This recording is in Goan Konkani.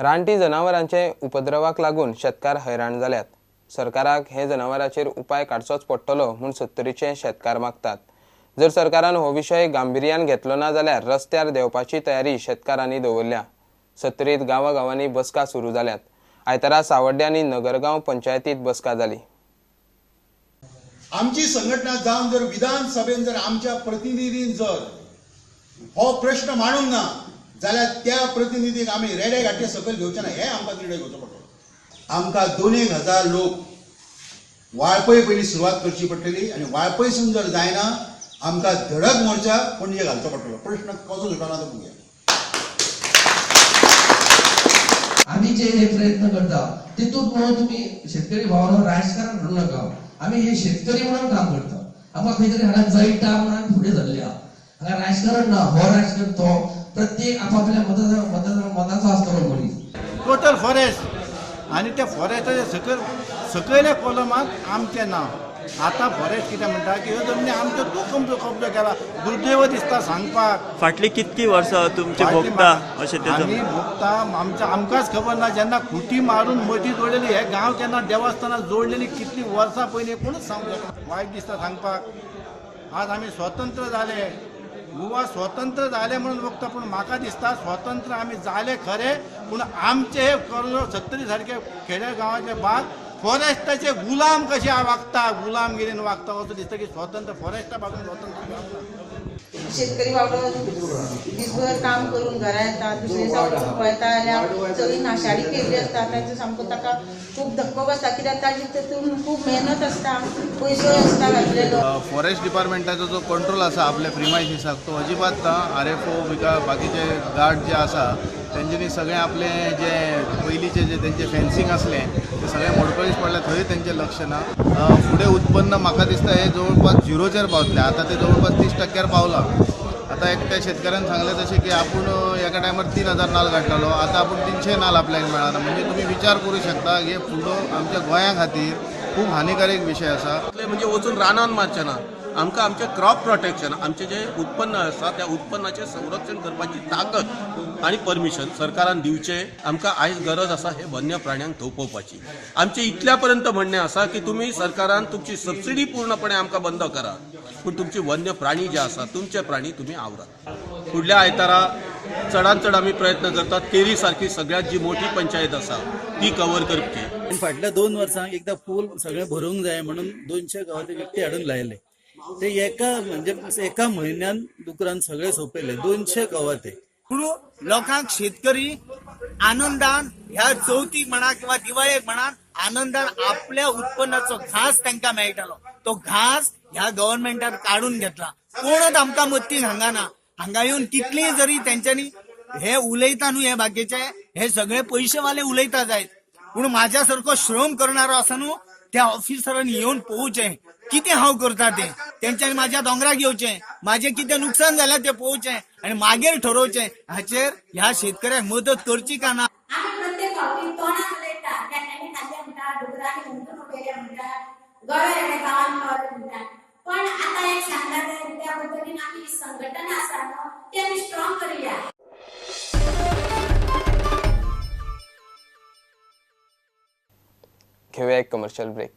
रानटी जनावरांचे उपद्रवाक लागून शेतकार हैराण जाल्यात. सरकाराक हे जनावरांचेर उपाय काडचोच पडटलो म्हूण सत्तरीचे शेतकार मागतात. जर सरकारान हो विशय गांभिर्यान घेतलो ना जाल्यार रस्त्यार देंवपाची तयारी शेतकारांनी दवरल्या. सत्तरीत गांवागांवांनी बसका सुरू जाल्यात. आयतारा सावड्डे आनी नगरगांव पंचायतीत बसका जाली. आमची संघटना जावन जर विधानसभेन जर आमच्या प्रतिनिधीन जर हो प्रश्न मांडूंक ना जाल्यार त्या प्रतिनिधीक आमी रेडे घाटे सकयल घेवचे ना, हे आमकां निर्णय घेवचो पडटलो. आमकां 2,000 लोक वाळपय पयलीं सुरवात करची पडटली आनी वाळपयसून जर जायना आमकां धडक मोर्चा पणजे घालचो पडटलो. प्रश्न कसो सुटना तो पळोवया. आमी जे हे प्रयत्न करता तितूंत म्हणून तुमी शेतकरी भावांनो राजकारण करूं नाका. आमी हे शेतकरी म्हणून काम करता. आमकां खंय तरी हांगा जळटा म्हणून आमी फुडें सरल्या. हांगा राजकारण ना, हो राजकारण तो प्रत्येक आपापल्या मताचो आसतलो मनीस. टोटल फॉरेस्ट आनी त्या फॉरेस्टाच्या सकयल सकयल्या कॉलमाक आमचें नांव. आतां फॉरेस्ट कितें म्हणटा की ह्यो जमनी आमच्यो, तूं कब्जो कब्जो केला. दुर्दैव दिसता सांगपाक. फाटली कितकी वर्सां तुमचे भोगता अशें ते आमी भोगता. आमच्या आमकांच खबर ना जेन्ना खुटी मारून मठी जोडलेली हे गांव केन्ना देवस्थानां जोडलेली कितली वर्सां पयलीं कोणूच सांगूंक शकना. वायट दिसता सांगपाक. आज आमी स्वतंत्र जाले, गोवा स्वतंत्र जाले म्हणून भोगता, पूण म्हाका दिसता स्वतंत्र आमी जाले खरे, पूण आमचे हे करोड सत्तरी सारके खेड्या गांवांतले भाग फॉरेस्टाचे गुलाम कशे वागता, गुलामगिरीन वागता असो दिसता की स्वतंत्र फॉरेस्टा पासून स्वतंत्र. शेतकरी बाबडो दिसभर काम करून घरा येता, दुसरे दिसा पळयता जाल्यार सगळी नाशाडी केल्ली आसता. तांचो सामको ताका खूब धक्को बसता, कित्याक ताजी तितून खूब मेहनत आसता, पयसोय आसता घातलेलो. फॉरेस्ट डिपार्टमेंटाचो जो कंट्रोल आसा आपल्या प्रिमायसिसाक तो अजिबात ना. आर एफ ओ बिका बाकीचे गार्ड जे आसा तेंच्यांनी सगळें आपलें जे पयलींचें जे तेंचें फेन्सींग आसलें तें सगळें मोडकळीस पडलें, थंय तेंचें लक्ष ना. फुडें उत्पन्न म्हाका दिसता हें जवळपास झिरोचेर पावतलें. आतां तें जवळपास 30% पावलां. आतां एकट्या शेतकऱ्यान सांगलें तशें की आपूण एका टायमार 3000 नाल्ल काडटालो, आतां आपूण 300 नाल्ल आपल्याक मेळना. म्हणजे तुमी विचार करूं शकता हे फुडलो आमच्या गोंया खातीर खूब हानिकारक विशय आसा. म्हणजे वचून रानान मारचें ना, आमकां आमचें क्रॉप प्रोटेक्शन, आमचें जें उत्पन्न आसा त्या उत्पन्नाचें संरक्षण करपाची ताकद आनी परमिशन सरकारान दिवचें. आमकां आयज गरज आसा हे वन्य प्राण्यांक थोपोवपाची. आमचें इतल्या पर्यंत म्हणणें आसा की तुमी सरकारान तुमची सबसिडी पूर्णपणे आमकां बंद करा, पूण तुमची वन्य प्राणी जे आसा तुमचे प्राणी तुमी आवरात. फुडल्या आयतारा चडांत चड आमी प्रयत्न करतात केरी सारकी सगळ्यात जी मोठी पंचायत आसा ती कवर करची. फाटल्या 2 वर्सांक एकदा पूल सगळें भरूंक जाय म्हणून 200 गांवांतले व्यक्ती हाडून लायले. ते एका म्हणजे एका म्हयन्यान दुकरान सगळे सोंपयले 200 कवाथे. पूण लोकांक शेतकरी आनंदान ह्या चवथीक म्हणा किंवा दिवाळेक म्हणा आनंदान आपल्या उत्पन्नाचो घास तांकां मेळटालो, तो घास ह्या गव्हर्मेंटान काडून घेतला. कोणच आमकां मत्तीक हांगा ना. हांगा येवन कितलीय जरी तेंच्यांनी हे उलयता न्हू, हे बाकीचे हे सगळे पयशेवाले उलयता जायत, पूण माझ्या सारको श्रम करणारो आसा न्हू त्या ऑफिसरांनी येवन पळोवचें कितें हांव करता तें, तेंच्यांनी माझ्या दोंगराक येवचें, माझें कितें नुकसान जाल्यार तें पळोवचें आनी मागीर ठरोवचें हाचेर ह्या शेतकऱ्याक मदत करची का ना. आमी प्रत्येक फावटी तोंडान उलयता, केन्नाय खाल्लें म्हणटा, दोंगरांनी हुमटून उडयलें म्हणटा, गवे गांवान पावले म्हणटा, पण आतां एक सांगता त्या पद्दतीन आमी संघटना आसा न्हू ती आमी स्ट्रॉंग करुया. घेऊया एक कमर्शियल ब्रेक.